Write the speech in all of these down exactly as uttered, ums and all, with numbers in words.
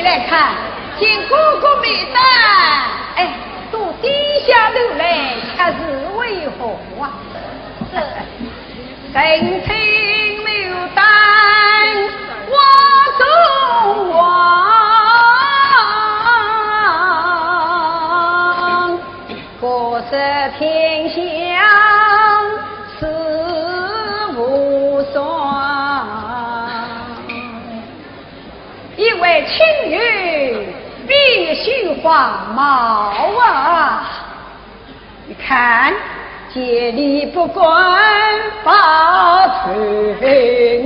来看，见哥哥牡丹，哎，都低下头来，却是为何啊？这人称牡丹花中王，国色天香似无双。 一位青云碧须花貌啊，你看，见你不敢把头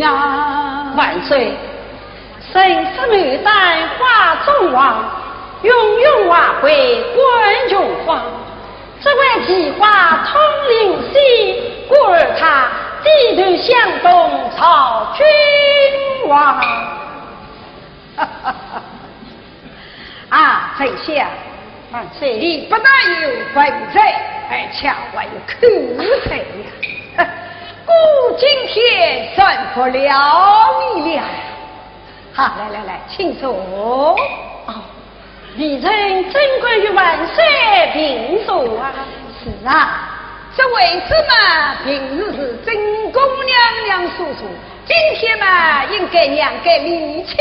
啊。万岁，谁知牡丹花中王，云云花会冠琼芳。 这位奇花通灵仙，故而他低头向东朝君王。啊，丞相，万岁，你不但有文才，而且还有口才呀。我今天算服了你了。 好，来来来，请坐。哦，微臣怎敢与万岁平坐啊？是啊，这位置嘛，平日是正宫娘娘所坐，今天嘛，应该让给你去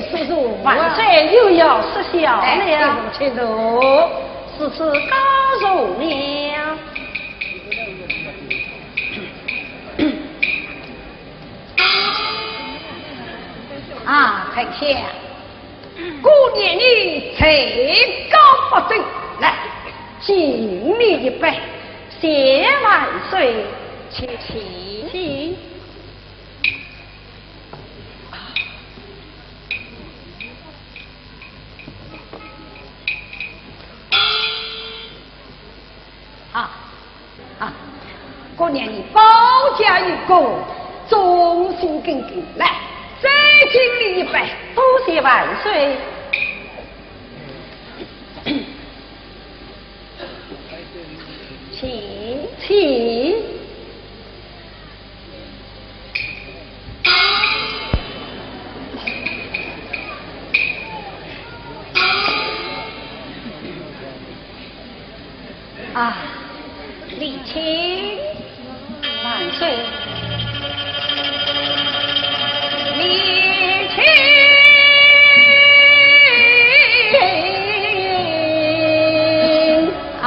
坐坐啊。万岁又要失笑了。哎，请坐，请坐。如此告坐了。 啊，丞相，姑念你才高八斗，来，敬你一杯。谢万岁。请，请。啊， 啊，姑念你保驾御驾，忠心耿耿，来，再敬你一杯。多谢万岁。请，请。 啊，李卿，万岁。李卿啊。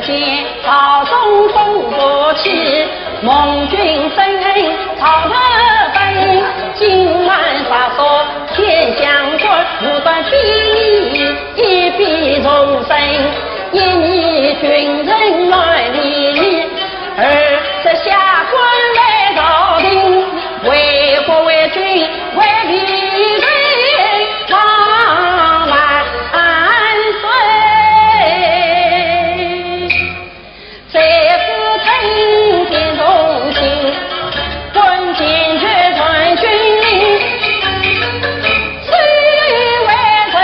见朝中风不起，蒙君深恩朝得本。今晚杀杀天香官，无端非议一笔终身。一念君臣难离离，二则下官为朝廷，为国为君为民，万万岁。 谁知听见动静，敢坚决传军令，谁为谁？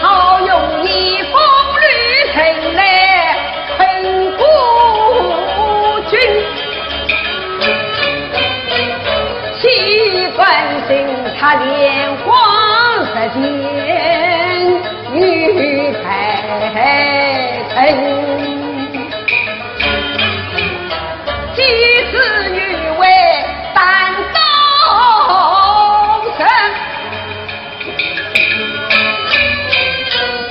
好容易风流成来困孤军，岂敢信他连光日间与白臣。 既知愚为单刀人，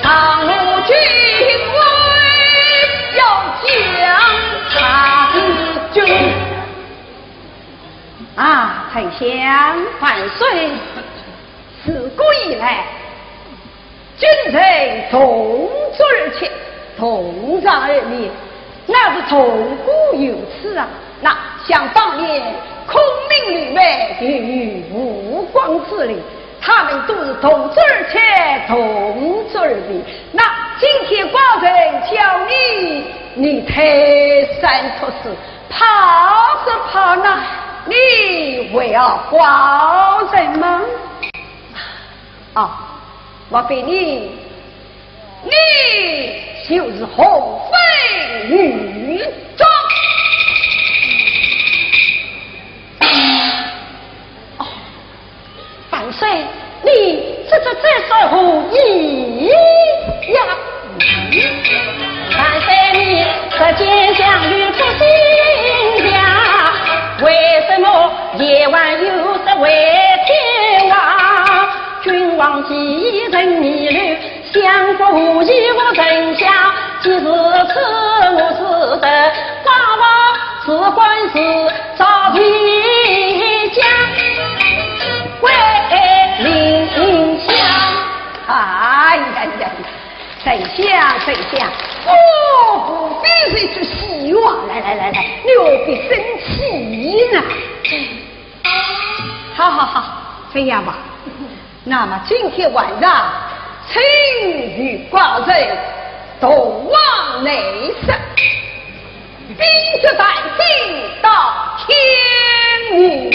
上路军威要将他的军。啊，丞相。万岁。自古以来， 君臣同桌而吃，同床而眠，那是从古有此啊。那想当年，孔明刘备也有吴广之类，他们都是同桌而吃，同桌而眠。那今天寡人叫你，你推三托四，跑是跑呢，你会要寡人吗？ 啊，莫非你，你就是洪飞女中？哦，万岁，你这这这是何意呀？万岁，你这奸相与不信呀？为什么夜晚又是为天王？ 君王既然逆流，相国无意我丞相，既是此我是得，寡王自管是朝廷将，为丞相。哎呀呀呀，丞相，丞相，我不必这句戏话，来来来来，你何必生气呢？好好好，这样吧。 那么今天晚上，请与寡人同往内室，宾主谈兵到天明。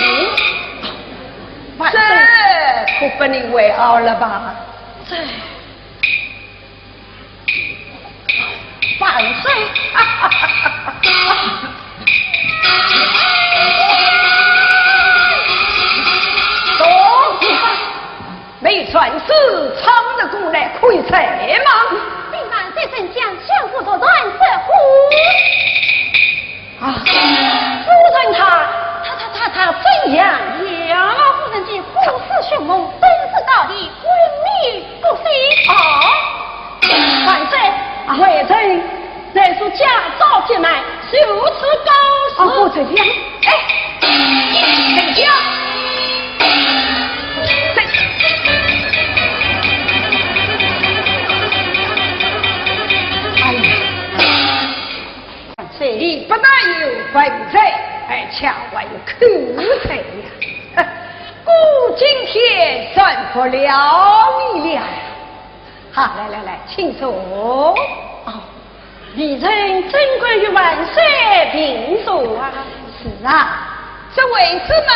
万岁。这可不能为傲了吧？这 万岁！走！没传旨，唱得过来，可以在吗？禀万岁，丞相，相府突然失火。 啊，夫人她，她，她，她，她怎样？杨老夫人见火势凶猛，登时倒地，昏迷不醒。啊，万岁，啊，微臣在此假招急难，受此告示。啊，不，丞相。哎，丞相，丞，哎呀。 你不但有文才，而且还有口才呀。哼，我今天算服了你了。好，来来来，请坐。哦，微臣怎敢与万岁平坐啊？是啊，这位置嘛，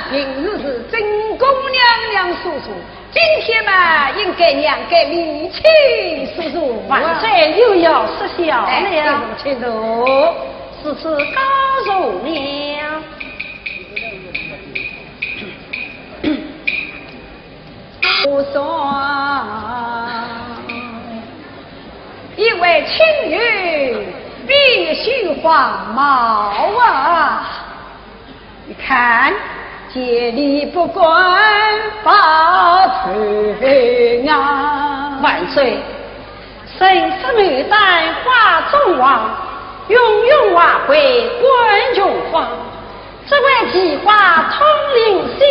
平时是正宫娘娘所坐， 今天嘛，应该让给你去坐坐啊。万岁又要失笑了。哎，请坐，请坐。如此告坐了。我说，一位亲友王茂啊，你看，见你不敢把头啊。万岁，人是牡丹花中花，云云花会冠琼芳。这位奇花通灵犀，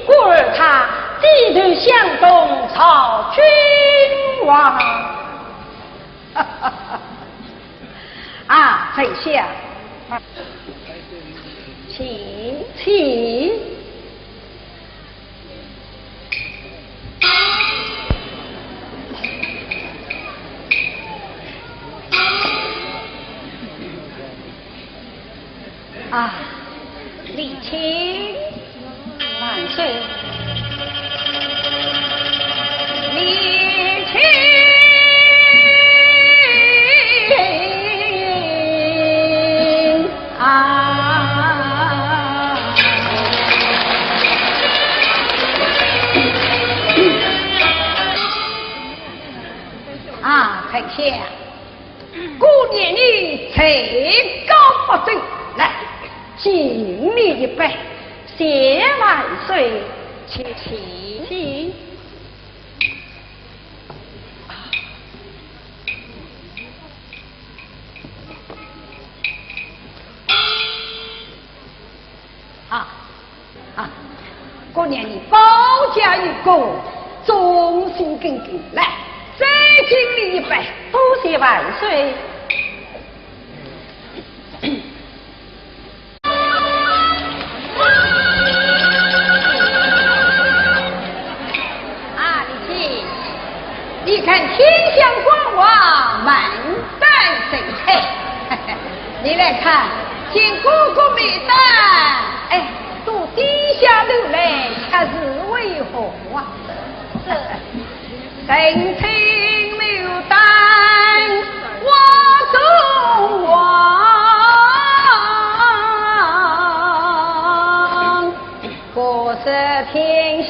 故而他低头向东朝君王。啊，丞相，请。请。啊，你请。万岁。你请。啊。啊，丞相。 姑念你罪高不斗，来，敬你一杯，谢万岁。请。请。啊， 啊，姑念你保驾御驾，忠心耿耿，来，再敬你一杯。多谢万岁。啊，李靖，你看天下光华，满 但谁配？你来看，见哥哥牡丹，哎，都低下头来，却是为何啊？这人称牡丹花中花，国色天香